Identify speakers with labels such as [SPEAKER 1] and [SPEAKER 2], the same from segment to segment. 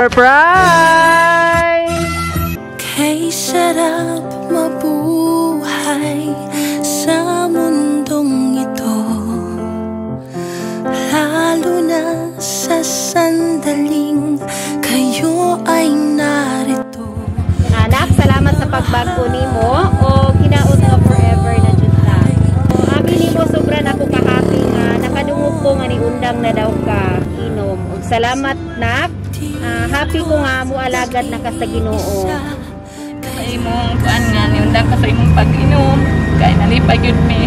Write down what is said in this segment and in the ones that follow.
[SPEAKER 1] Surprise!
[SPEAKER 2] Kay sarap mabuhay sa mundong ito, lalo na sa sandaling kayo ay narito.
[SPEAKER 3] Anak, salamat sa pagbago nimo o hinaot nga forever na jud ta. Abi nimo, sobra na ako ka-happy nga nakadungog ko nga niundang na daw ka inom. Ug salamat, nak. Happy ko nga mualagad na ka sa Ginoo.
[SPEAKER 4] Sa imong kuan nga niundang ka sa imong pag-inom kay nalipay gyud mi,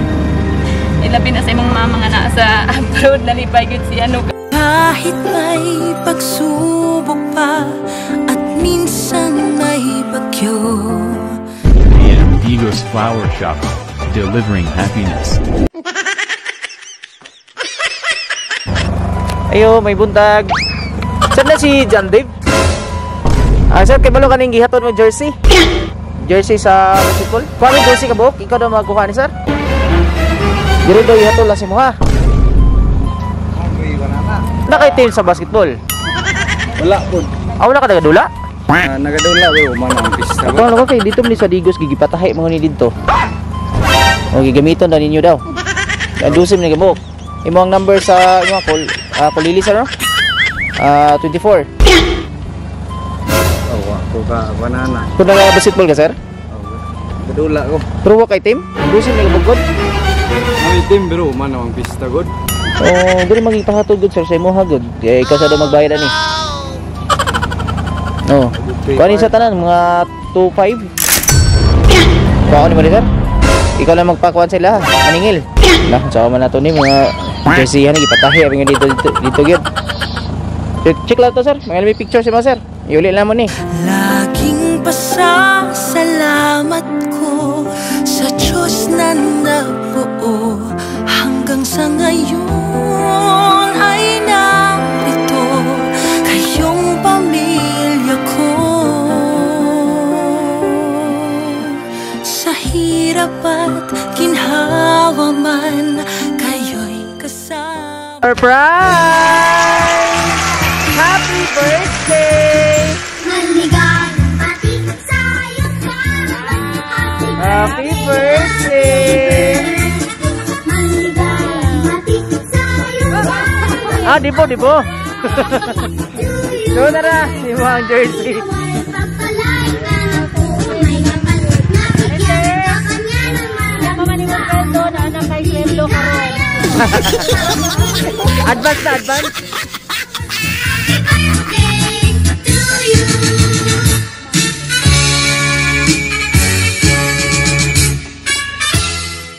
[SPEAKER 4] ilabi na sa imong mama nga naa sa abroad, nalipay gyud si ano.
[SPEAKER 2] Kahit may pagsubok pa at minsan may bagyo.
[SPEAKER 5] AM Digos Flower Shop, delivering happiness.
[SPEAKER 1] Ayo, may buntag. Saan na si John Dave? Sir, kay balo kaning gihaton mo jersey? Jersey sa basketball? Kuha ni jersey ka buok? Ikaw daw magkuha ni sir? Diri daw ihatol lang si mo ha. Na kay team sa basketball?
[SPEAKER 6] Wala po.
[SPEAKER 1] Wala ka taga-dula?
[SPEAKER 6] Nagadula ko man ang pista.
[SPEAKER 1] Ako ano kay dito ni sa Digos gigipatahi mo ni didto. O gigamiton na ninyo daw. Dusim ni gabok. Imo ang number sa imo call kulili sir no? 24.
[SPEAKER 6] Oh, wa ko ka banana.
[SPEAKER 1] Kung nag basketball ka sir?
[SPEAKER 6] Nagadula ko.
[SPEAKER 1] Pero wa kay team? Dusim ni gabok god.
[SPEAKER 6] May team pero man ang pista god.
[SPEAKER 1] Oh, diri magipahatod gud sir sa imo ha gud. Kay ikaw sa daw magbayad ani. Oh. Kuani sa tanan mga 25. Kuha ni mo ni sir? Ikaw lang magpakuan sila, maningil. Lah, sa man nato ni mga jersey han gipatahi abi nga dito dito, dito gyud. Check lang to sir, mga may picture si mo sir. Iuli lang mo ni.
[SPEAKER 2] Laging pasasalamat ko sa Diyos na nabuo hanggang sa ngayon ay narito kayong pamilya ko. Sa hirap at ginhawa man kayo'y kasama.
[SPEAKER 1] Surprise! Happy birthday! Happy birthday! Ah, di po, di po. So tara, si Mang jersey. Advance na, advance.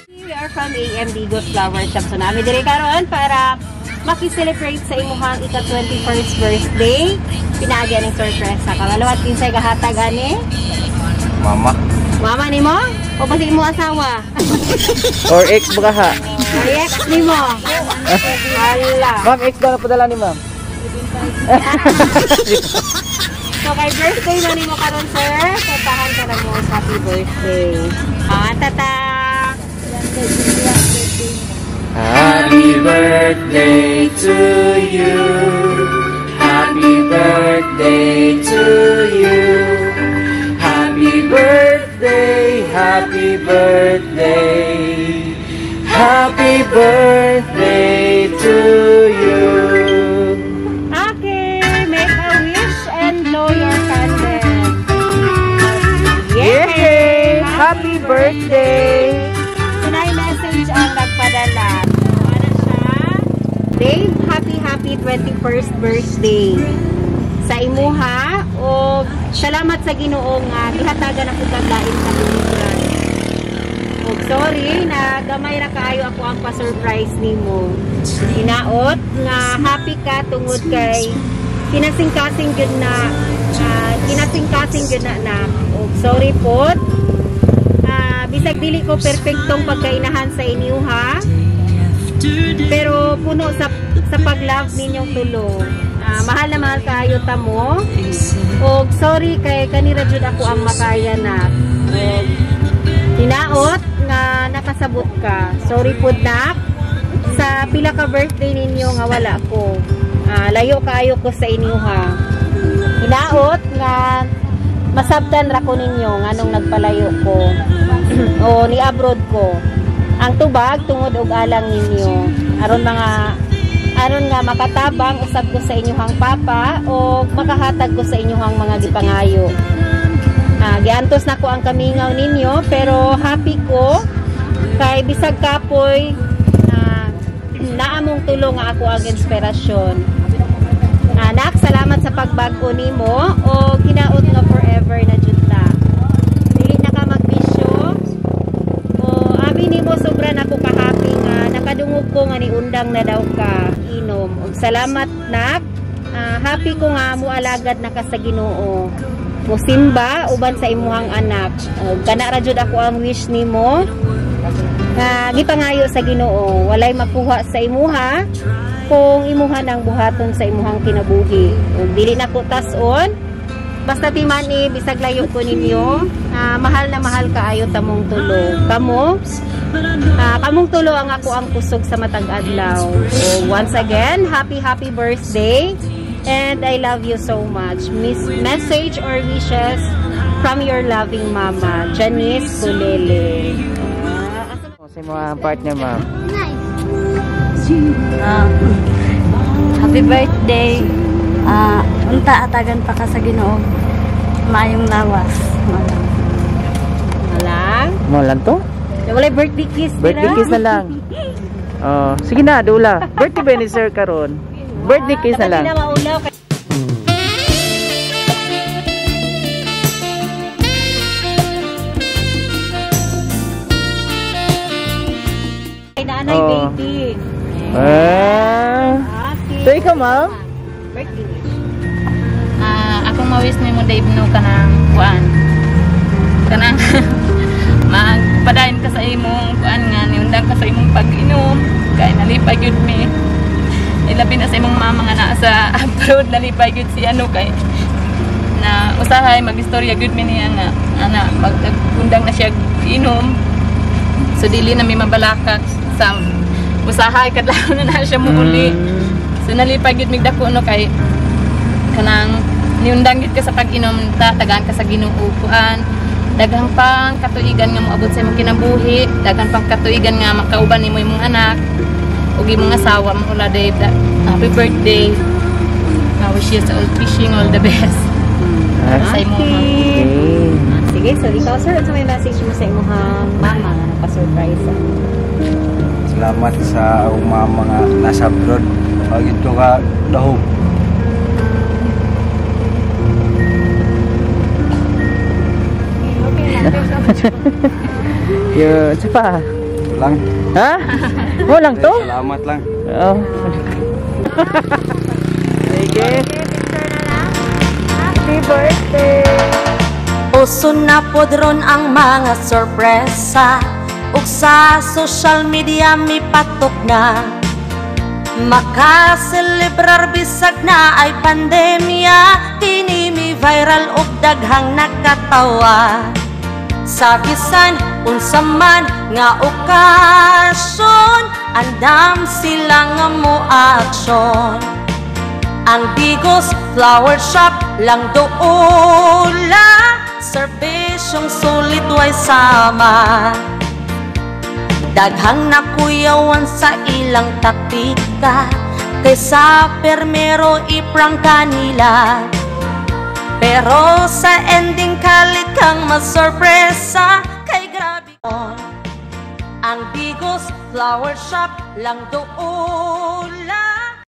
[SPEAKER 3] We are from AM Digos Flower Shop. So nami diri karon para maki-celebrate sa imuhang ika-21st birthday. Pinaagi ang sorpresa. Kabalawat kinsay gahatag ani?
[SPEAKER 6] Mama.
[SPEAKER 3] Mama nimo? O basi imo asawa?
[SPEAKER 1] Or ex ba ha?
[SPEAKER 3] Or ex nimo? Hala.
[SPEAKER 1] Ma'am, ex daw na padala ni ma'am.
[SPEAKER 3] So kay birthday na nimo karon sir, kantahan ka na mo happy birthday. Ah, tata.
[SPEAKER 1] Happy birthday to you. Happy birthday to you. Happy birthday, happy birthday. Happy birthday to you.
[SPEAKER 3] Okay, make a wish and blow your candle.
[SPEAKER 1] Yay! Happy birthday!
[SPEAKER 3] Tunay message ang nagpadala. Ano siya? Dave, happy happy 21st birthday sa imuha o salamat sa Ginoo nga gihatagan ako kag lain sa buligan. Og sorry na gamay ra kaayo ako ang pa-surprise nimo. Hinaot nga happy ka tungod kay kinasingkasing gyud na kinasingkasing gyud na na. Og sorry pod. Bisag dili ko perfectong pagkainahan sa inyo ha. Pero puno sa pag-love ninyong tulo. Mahal na mahal kaayo ta mo. Og sorry kay kanira jud ako ang makaya na. Og hinaot nga nakasabot ka. Sorry pud nak sa pila ka birthday ninyo nga wala ko. Layo kaayo ko sa inyo ha. Hinaot nga masabtan ra ko ninyo nganong nagpalayo ko o ni abroad ko. Ang tubag tungod og alang ninyo aron nga makatabang usab ko sa inyong papa o makahatag ko sa inyong mga gipangayo. Giantos na ko ang kamingaw ninyo, pero happy ko kay bisag kapoy naamong tulong nga ako ang inspirasyon. Anak, salamat sa pagbag-o nimo o hinaot nga forever na jud ta. Dili na ka magbisyo. O abi nimo, sobra na ko ka-happy nga nakadungog ko nga niundang na daw ka inom. Og salamat, nak. Happy ko nga mualagad na ka sa Ginoo. Musimba uban sa imuhang anak. Og kana ra jud ako ang wish nimo nga gipangayo sa Ginoo. Walay makuha sa imuha kung imuha nang buhaton sa imuhang kinabuhi. Ug dili na ko tas-on. Basta timani, bisag layo ko ninyo, mahal na mahal kaayo tamong tulo. Kamo, kamong tulo ang ako ang kusog sa matag adlaw. So, once again, happy happy birthday and I love you so much. Miss message or wishes from your loving mama, Janice Kulele.
[SPEAKER 1] Sa mga partner, ma'am.
[SPEAKER 7] Happy birthday. Unta atagan pa ka sa Ginoo. Maayong lawas.
[SPEAKER 3] Malang.
[SPEAKER 1] Mo lang to?
[SPEAKER 3] Walay birthday kiss.
[SPEAKER 1] Birthday kiss na lang. Oh, sige na, dula. Birthday ba ni sir karon? Birthday kiss na lang.
[SPEAKER 3] Dapat di na maulaw. Kay nanay baby.
[SPEAKER 1] Ah.
[SPEAKER 3] Happy.
[SPEAKER 1] So ikaw, ma'am?
[SPEAKER 3] Birthday wish.
[SPEAKER 4] Akong mawis nimo, Dave, no, kanang kuan. Kanang magpadayon ka sa imong kuan nga niundang ka sa imong pag-inom kay nalipay gyud mi. Ilabi na sa imong mama nga naa sa abroad, nalipay gyud si ano kay na usahay magistorya gyud mi niya nga ana pag undang na siya inom. So dili na mi mabalaka sa usahay kadlaw na na siya muuli. So nalipay gyud mig dako, no, kay kanang niundang gyud ka sa pag-inom ta, tagaan ka sa Ginoo, kuan, daghan pang katuigan nga moabot sa imong kinabuhi, daghan pang katuigan nga makauban nimo imong anak ug imong asawa mo ula, Dave. Happy birthday. I wish you all wishing all the best sa imong
[SPEAKER 3] Okay.
[SPEAKER 1] Okay.
[SPEAKER 3] Sige, so ikaw, sir, ano may message mo sa imong mama nga nagpa-surprise?
[SPEAKER 6] Salamat sa akong mama nga nasa abroad. Pag ito ka dahog.
[SPEAKER 4] Okay na.
[SPEAKER 1] Yun, isa pa.
[SPEAKER 6] Lang.
[SPEAKER 1] Ha? Mo lang to?
[SPEAKER 6] Salamat lang.
[SPEAKER 1] Oh. Sige. Happy birthday!
[SPEAKER 2] Uso na pod ron ang mga sorpresa ug sa social media mipatok na. Makaselebrar bisag na ay pandemya. Kini mi viral og daghang nakatawa. Sa bisan unsa man nga okasyon, andam sila nga mo aksyon. Ang Digos Flower Shop lang doula. Serbisyong sulit way sama. Daghang nakuyawan sa ilang taktika. Kaysa permero i-prank kanila. Pero sa ending kalit kang masorpresa. Kay grabe on. Ang Digos Flower Shop lang doula.